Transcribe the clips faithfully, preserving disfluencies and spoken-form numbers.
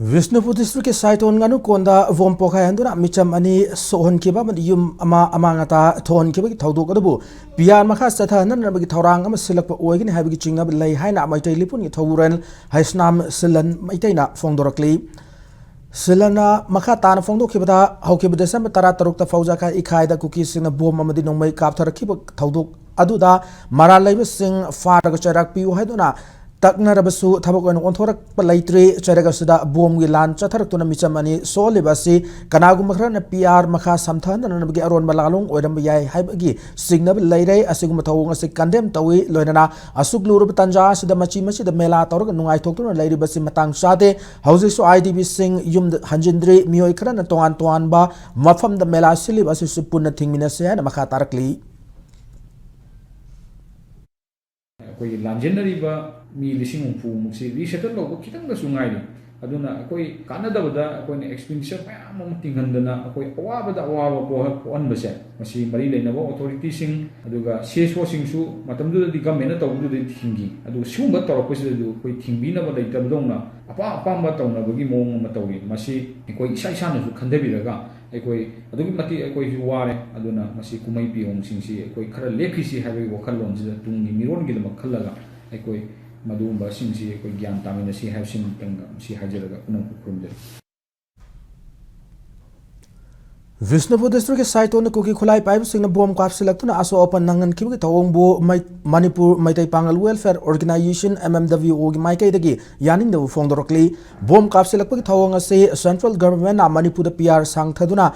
ꯕꯤꯁꯅꯨꯄꯨꯔ ꯗꯤꯁꯇ꯭ꯔꯤꯛꯀꯤ ꯁꯥꯏꯇꯣꯟ ꯉꯥꯅꯨꯀꯣꯟꯗ ꯕꯣꯝ ꯄꯣꯈꯥꯏꯍꯟꯗꯨꯅ ꯃꯤꯆꯝ ꯑꯅꯤ ꯁꯣꯛꯍꯟꯈꯤꯕ ꯑꯃꯗꯤ ꯌꯨꯝ ꯑꯃ ꯑꯃꯥꯡ ꯑꯇꯥ ꯊꯣꯛꯍꯟꯈꯤꯕꯒꯤ ꯊꯧꯗꯣꯛ ꯑꯗꯨꯕꯨ ꯄꯤ ꯑꯥꯔ ꯃꯈꯥ ꯆꯠꯊꯍꯟꯅꯅꯕꯒꯤ ꯊꯧꯔꯥꯡ ꯑꯃ ꯁꯤꯜꯂꯛꯄ ꯑꯣꯏꯒꯅꯤ ꯍꯥꯏꯕꯒꯤ ꯆꯤꯡꯅꯕ ꯂꯩ ꯍꯥꯏꯅ ꯃꯩꯇꯩ ꯂꯤꯄꯨꯟꯒꯤ ꯊꯧꯕꯨꯔꯦꯜ ꯍꯩꯁꯅꯥꯝ ꯁꯤꯂꯟ ꯃꯩꯇꯩꯅ ꯐꯣꯡꯗꯣꯔꯛꯂꯤ꯫ ꯁꯤꯂꯟꯅ ꯃꯈꯥ ꯇꯥꯅ ꯐꯣꯡꯗꯣꯛꯈꯤꯕꯗ, ꯍꯧꯈꯤꯕ ꯗꯤꯁꯦꯝꯕꯔ ꯇꯔꯥꯇꯔꯨꯛꯇ ꯐꯧꯖꯥꯈꯥꯏ ꯏꯈꯥꯏꯗ ꯀꯨꯀꯤꯁꯤꯡꯅ ꯕꯣꯝ ꯑꯃꯗꯤ ꯅꯣꯡꯃꯩ ꯀꯥꯞꯊꯔꯛꯈꯤꯕ ꯊꯧꯗꯣꯛ ꯑꯗꯨꯗ ꯃꯔꯥꯜ ꯂꯩꯕꯁꯤꯡ ꯐꯥꯔꯒ ꯆꯩꯔꯥꯛ ꯄꯤꯌꯨ ꯍꯥꯏꯗꯨꯅ ꯇꯛꯅꯔꯕꯁꯨ ꯊꯕꯛ ꯑꯣꯏꯅ ꯑꯣꯟꯊꯣꯔꯛꯄ ꯂꯩꯇ꯭ꯔꯤ꯫ ꯆꯩꯔꯛ ꯑꯁꯤꯗ ꯕꯣꯝꯒꯤ ꯂꯥꯟ ꯆꯠꯊꯔꯛꯇꯨꯅ ꯃꯤꯆꯝ ꯑꯅꯤ ꯁꯣꯛꯍꯜꯂꯤꯕ ꯑꯁꯤ ꯀꯅꯥꯒꯨꯝꯕ ꯈꯔꯅ ꯄꯤ ꯑꯥꯔ ꯃꯈꯥ ꯁꯝꯊꯍꯟꯅꯅꯕꯒꯤ ꯑꯔꯣꯟꯕ ꯂꯥꯂꯣꯡ ꯑꯣꯏꯔꯝꯕ ꯌꯥꯏ ꯍꯥꯏꯕꯒꯤ ꯆꯤꯡꯅꯕ ꯂꯩꯔꯦ꯫ ꯑꯁꯤꯒꯨꯝꯕ ꯊꯧꯑꯣꯡ ꯑꯁꯤ ꯀꯟꯗꯦꯝ ꯇꯧꯏ꯫ ꯂꯣꯏꯅꯅ ꯑꯁꯨꯛ ꯂꯨꯔꯕ ꯇꯥꯟꯖꯥ ꯑꯁꯤꯗ ꯃꯆꯤ ꯃꯆꯤꯗ ꯃꯦꯂꯥ ꯇꯧꯔꯒ ꯅꯨꯡꯉꯥꯏꯊꯣꯛꯇꯨꯅ ꯂꯩꯔꯤꯕꯁꯤ ꯃꯇꯥꯡ ꯆꯥꯗꯦ꯫ ꯍꯧꯖꯤꯛꯁꯨ ꯑꯥꯏ ꯗꯤ ꯕꯤꯁꯤꯡ ꯌꯨꯝꯗ ꯍꯟꯖꯤꯟꯗ꯭ꯔꯤ꯫ ꯃꯤꯑꯣꯏ ꯈꯔꯅ ꯇꯣꯉꯥꯟ ꯇꯣꯉꯥꯟꯕ ꯃꯐꯝꯗ ꯃꯦꯂꯥ ꯁꯤꯜꯂꯤꯕ ꯑꯁꯤꯁꯨ ꯄꯨꯟꯅ ꯊꯤꯡꯃꯤꯟꯅꯁꯤ ꯍꯥꯏꯅ ꯃꯈꯥ ꯇꯥꯔꯛꯂꯤ꯫ ꯑꯩꯈꯣꯏꯒꯤ ꯂꯥꯟꯖꯦꯟꯅꯔꯤꯕ ꯃꯤ ꯂꯤꯁꯤꯡ ꯍꯨꯝꯐꯨ ꯃꯨꯛꯁꯤ ꯔꯤꯁꯦꯇꯜ ꯂꯧꯕ ꯈꯤꯇꯪꯗꯁꯨ ꯉꯥꯏꯔꯤ꯫ ꯑꯗꯨꯅ ꯑꯩꯈꯣꯏ ꯀꯥꯟꯅꯗꯕꯗ ꯑꯩꯈꯣꯏꯅ ꯑꯦꯛꯁꯄꯦꯟꯗꯤꯆꯔ ꯃꯌꯥꯝ ꯑꯃ ꯇꯤꯡꯍꯟꯗꯅ ꯑꯩꯈꯣꯏ ꯑꯋꯥꯕꯗ ꯑꯋꯥꯕ ꯄꯣꯛꯍ-, ꯄꯣꯛꯍꯟꯕꯁꯦ, ꯃꯁꯤ ꯃꯔꯤ ꯂꯩꯅꯕ ꯑꯣꯊꯣꯔꯤꯇꯤꯁꯤꯡ, ꯑꯗꯨꯒ ꯁꯤ ꯑꯦꯁ ꯑꯣꯁꯤꯡꯁꯨ ꯃꯇꯝꯗꯨꯗꯗꯤ ꯒꯃꯦꯟꯅ ꯇꯧꯕꯗꯨꯗꯤ ꯊꯤꯡꯈꯤ꯫ ꯑꯗꯨꯒ ꯁꯤꯒꯨꯝꯕ ꯇꯧꯔꯛꯄꯁꯤꯗꯁꯨ ꯑꯩꯈꯣꯏ ꯊꯤꯡꯕꯤꯅꯕ ꯂꯩꯇꯕꯗꯧꯅ ꯑꯄꯥꯝ ꯑꯄꯥꯝꯕ ꯇꯧꯅꯕꯒꯤ ꯃꯑꯣꯡ ꯑꯃ ꯇꯧꯔꯤ꯫ ꯃꯁꯤ ꯑꯩꯈꯣꯏ ꯏꯁꯥ ꯏꯁꯥꯅꯁꯨ ꯈꯟꯊꯕꯤꯔꯒ ꯑꯩꯈꯣꯏ ꯑꯗꯨꯛꯀꯤ ꯃꯇꯤꯛ ꯑꯩꯈꯣꯏꯁꯨ ꯋꯥꯔꯦ꯫ ꯑꯗꯨꯅ ꯃꯁꯤ ꯀꯨꯝꯍꯩ ꯄꯤꯌꯣꯡꯁꯤꯡꯁꯤ ꯑꯩꯈꯣꯏ ꯈꯔ ꯂꯦꯞꯈꯤꯁꯤ ꯍꯥꯏꯕꯒꯤ ꯋꯥꯈꯜꯂꯣꯟꯁꯤꯗ ꯇꯨꯡꯒꯤ ꯃꯤꯔꯣꯟꯒꯤꯗꯃꯛ ꯈꯜꯂꯒ ꯑꯩꯈꯣꯏ ꯃꯗꯨꯒꯨꯝꯕꯁꯤꯡꯁꯤ ꯑꯩꯈꯣꯏ ꯒ꯭ꯌꯥꯟ ꯇꯥꯃꯤꯟꯅꯁꯤ ꯍꯥꯏꯕꯁꯤꯃꯇꯪꯒ ꯃꯁꯤ ꯍꯥꯏꯖꯔꯒ ꯄꯨꯝꯅꯃꯛꯄꯨ ꯈꯨꯔꯨꯝꯖꯔꯤ꯫ ꯕꯤꯁꯅꯨꯄꯨꯔ ꯗꯤꯁꯇ꯭ꯔꯤꯛꯀꯤ ꯁꯥꯏꯇꯣꯟꯗ ꯀꯨꯀꯤ ꯈꯨꯠꯂꯥꯏ ꯄꯥꯏꯕꯁꯤꯡꯅ ꯕꯣꯝ ꯀꯥꯞꯁꯤꯜꯂꯛꯇꯨꯅ ꯑꯁꯣꯛ ꯑꯄꯟ ꯅꯪꯍꯟꯈꯤꯕꯒꯤ ꯊꯧꯑꯣꯡꯕꯨ ꯃꯩ-, ꯃꯅꯤꯄꯨꯔ ꯃꯩꯇꯩ ꯄꯥꯉꯜ ꯋꯦꯜꯐꯤꯌꯔ ꯑꯣꯔꯒꯅꯥꯏꯖꯦꯁꯟ, ꯑꯦꯝ ꯑꯦꯝ ꯗꯕ꯭ꯂꯤꯌꯨ ꯑꯣꯒꯤ ꯃꯥꯏꯀꯩꯗꯒꯤ ꯌꯥꯅꯤꯡꯗꯕ ꯐꯣꯡꯗꯣꯔꯛꯂꯤ꯫ ꯕꯣꯝ ꯀꯥꯞꯁꯤꯜꯂꯛꯄꯒꯤ ꯊꯧꯑꯣꯡ ꯑꯁꯤ ꯁꯦꯟꯇ꯭ꯔꯦꯜ ꯒꯚꯔꯟꯃꯦꯟꯠꯅ ꯃꯅꯤꯄꯨꯔꯗ ꯄꯤ ꯑꯥꯔ ꯁꯥꯡꯊꯗꯨꯅ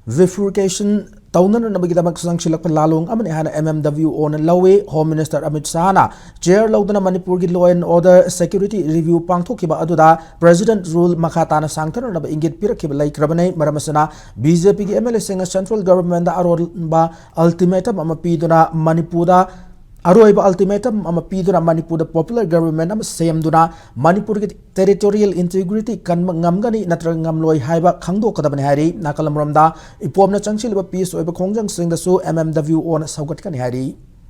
ꯕꯤꯐꯨꯔꯀꯦꯁꯟ ꯇꯧꯅꯅꯕꯒꯤꯗꯃꯛ ꯆꯪꯁꯤꯜꯂꯛꯄ ꯂꯥꯂꯣꯡ ꯑꯃꯅꯤ ꯍꯥꯏꯅ ꯑꯦꯝ ꯑꯦꯝ ꯗꯕ꯭ꯂꯤꯌꯨ ꯑꯣꯅ ꯂꯧꯏ꯫ ꯍꯣꯝ ꯃꯤꯅꯤꯁꯇꯔ ꯑꯃꯤꯠ ꯁꯥꯍꯅ ꯆꯦꯌꯔ ꯂꯧꯗꯨꯅ ꯃꯅꯤꯄꯨꯔꯒꯤ law and order security review ꯄꯥꯡꯊꯣꯛꯈꯤꯕ ꯑꯗꯨꯗ ꯄ꯭ꯔꯦꯁꯤꯗꯦꯟꯠ ꯔꯨꯜ ꯃꯈꯥ ꯇꯥꯅ ꯁꯥꯡꯊꯅꯅꯕ ꯏꯪꯒꯤꯠ ꯄꯤꯔꯛꯈꯤꯕ ꯂꯩꯈ꯭ꯔꯕꯅꯤ꯫ ꯃꯔꯝ ꯑꯁꯤꯅ ꯕꯤ ꯖꯦ ꯄꯤꯒꯤ ꯑꯦꯝ ꯑꯦꯜ ꯑꯦꯁꯤꯡꯅ ꯁꯦꯟꯇ꯭ꯔꯦꯜ ꯒꯚꯔꯟꯃꯦꯟꯠꯗ ꯑꯔꯣꯟꯕ ꯑꯜꯇꯤꯃꯦꯇꯝ ꯑꯃ ꯄꯤꯗꯨꯅ ꯃꯅꯤꯄꯨꯔꯗ ꯑꯔꯣꯏꯕ ꯑꯜꯇꯤꯃꯦꯇꯝ ꯑꯃ ꯄꯤꯗꯨꯅ ꯃꯅꯤꯄꯨꯔꯗ ꯄꯣꯄꯨꯂꯔ ꯒꯚꯔꯟꯃꯦꯟꯠ ꯑꯃ ꯁꯦꯝꯗꯨꯅ ꯃꯅꯤꯄꯨꯔꯒꯤ ꯇꯦꯔꯤꯇꯣꯔꯤꯌꯦꯜ ꯏꯟꯇꯤꯒ꯭ꯔꯤꯇꯤ ꯀꯟꯕ ꯉꯝꯒꯅꯤ ꯅꯠꯇ꯭ꯔꯒ ꯉꯝꯂꯣꯏ ꯍꯥꯏꯕ ꯈꯪꯗꯣꯛꯀꯗꯕꯅꯤ ꯍꯥꯏꯔꯤ꯫ ꯅꯥꯀꯜ ꯑꯃꯔꯣꯝꯗ ꯏꯄꯣꯝꯅ ꯆꯪꯁꯤꯜꯂꯤꯕ ꯄꯤꯁ ꯑꯣꯏꯕ ꯈꯣꯡꯖꯪꯁꯤꯡꯗꯁꯨ ꯑꯦꯝ ꯑꯦꯝ ꯗꯕ꯭ꯂꯤꯌꯨ ꯑꯣꯅ ꯁꯧꯒꯠꯀꯅꯤ ꯍꯥꯏꯔꯤ꯫